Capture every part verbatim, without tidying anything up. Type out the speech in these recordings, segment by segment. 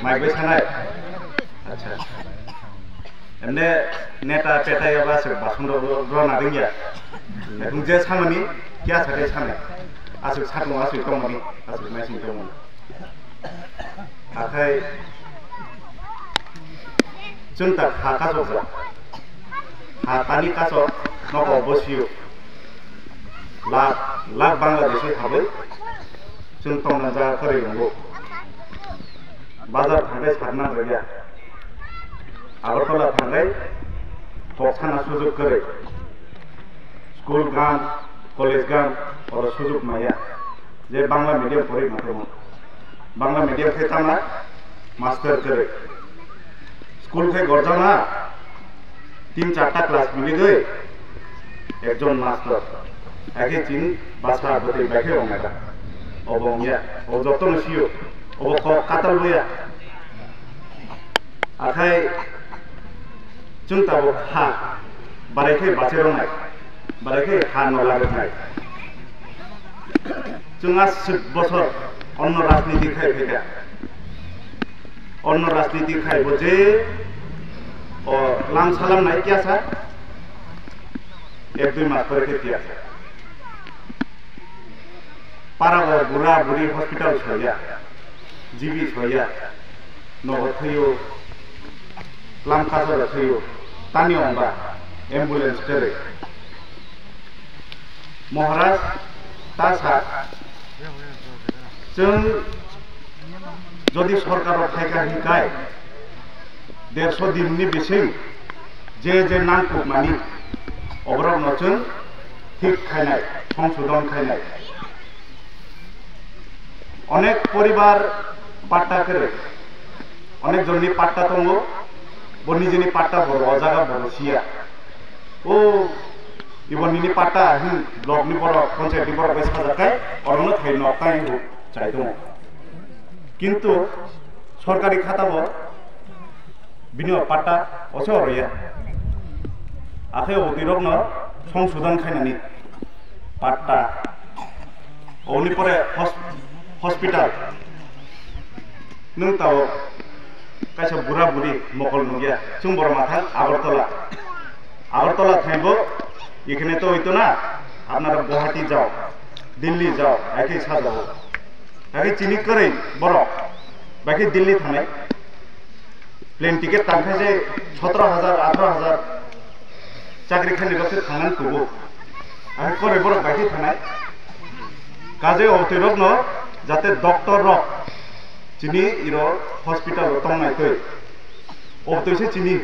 Mai bai sanai. Acha. Emne neta peta ya ba se bason ro ro na ring ya. Nung je samani kya sa de sanai. Asuk satung asuk tongmani asuk mai sing tongmani. Akhai chwng tak ha kasok ja. Ha tani kasok noko bosio. Lak lak Bangladeshi habai chwng tongna jaga kwrwi wngo. Bazar thangbai sakna rwya. Agartala thangbai kok sana sujug kwrwi. School gam, college gam, oro sujug maya. Je Bangla medium pori mathomo. Bangla medium khe tama master kwrwi. School khe gorjama tin charta class miligwi ekjon master. Akhe chini basa bwtwi bai khe ongya. Obo ongya. O jotono sio. Obo kok katal boya. Akhai chwng tabuk ha barai khe bacheroknai, barai khe ha no lajaknai. Chwng aswk bosor onno rajniti khai phaikha. Onno rajniti khai bo je o lam salam nai kya sa, ek dui mas pore khe kya sa. Para o bura buri hospital soya, G B soya, nogo thwiyo, lam kasaro thwiyo, tani ongba ambulance kwrwi. Maharaj ta sa, chwng jodi sorkaro phaikha hinkai, derso dinni bising je je nangkukmani oborokno chwng thik khainai, songsodon khainai. Onek poribar patta kwrwi, onek jonni patta tongo, bo nijini patta bo o jaga bo siya. O ibo nini patta hin block ni borok, panchayat ni borok bai sajak kai, orono thai nok tang hinwi chai tongo. Kintu sorkari khata bo bini o patta oso oroya. Akhai o bwtwi rokno songsodon khainani patta. Oni pore hos-, hospital. Nwng tao kaisa bura buri mokol nukya. Chwng borok mathang Agartala. Agartala thaibo, ekhane to hoito na, apnara Guwahati jao, Delhi jao, hai khe sajao. Hai khe chini kwrwi borok, bai khe Delhi thanai. Plane ticket tangkhe je sotro hajar, atharo hajar chakri khainai rok se thangnani kubu. Hai khe kwrwi borok bai khe thanai. Kaje o twi rokno jate doctor rok chini iro hospital o tongnai twi. Obotwi se chini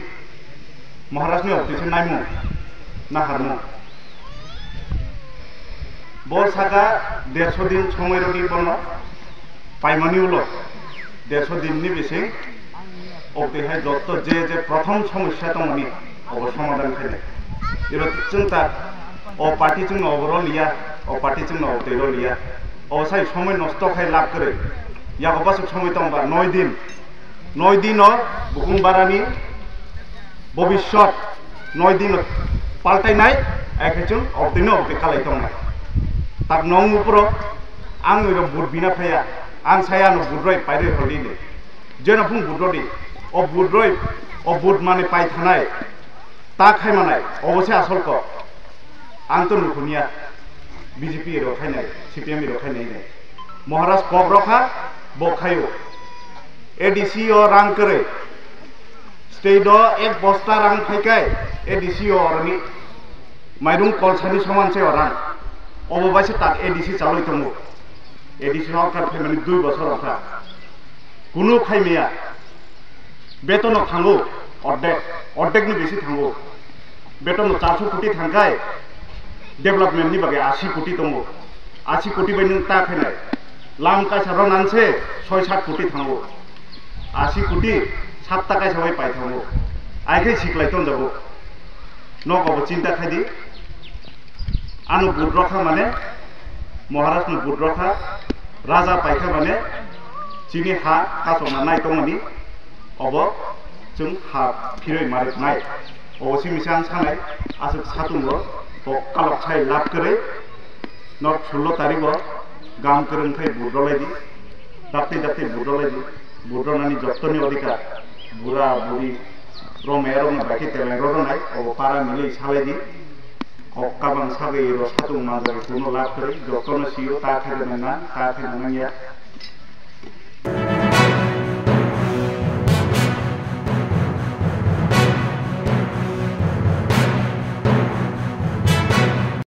Maharaj ni obotwi se naimung, naharmung. Bo saka derso din somoi rwdi bono paimani ulo derso din ni bising obotwi hai jotto je je prothom somosya tongmani obo somadhan khainai. Iro chwng ta o party chwng no obo rw liya, o party chwng no obotwi rw liya. O sai somoi nosto khai lab kwrwi. Yago basuk somoi tongba noi din. Noi dino bukhung barani bobiswt noi dino paltainai, hai khe chwng obtwino obtwi kalai tongnai. Tak nong upro ang iro vote bina phaiya, ang saya ano vote roi pairoi holi ni. Jeno phung vote rodi, o vote roi, o vote mani pai thanai, ta khai manai, obo se asol kok. Ang to nukhuniya, B J P iro khainai, C P M iro khainai nai. Maharaj kok rokha, bo khaio. A D C o rang kwrwi. State o ek bosta rang phaikai, A D C o oroni mairung kolsani soman se o rang. Obo bai se tak A D C chaloi tongo. A D C sorkar phaimani dui bosor wngkha. Kunu phaimaya. Betono thango, ordek, ordek ni bisi thango. Betono charso koti thangkai, development ni bagwi asi koti tongo. Asi koti bai nwng ta khainai. Lam kaisa rw nang se soi sat koti thango. Asi koti satta kaisa bai pai thango. Ai khe siklai tonjago. Nogo bo chinta khai di. Ano vote rokha mane, Maharaj no vote rokha, raja paikha mane, chini ha kasokna nai tongmani, obo chwng ha phiroi marik nai. Obo simi se ang sanai, aswk satungo, kok kalok sai lab kwrwi, nok sullo tarigo, gam kwrwng khai vote rolai di, dakti dakti vote rolai di. Vote ronani jottoni odhikar, bura buri romaya rokno bai khe teleng ro ronai, obo para milwi salai di. Kok kabang sagwi ro satung manjagwi kuno lab kwrwi, jottono sio ta khe nang nang, ta khe nang nang ya.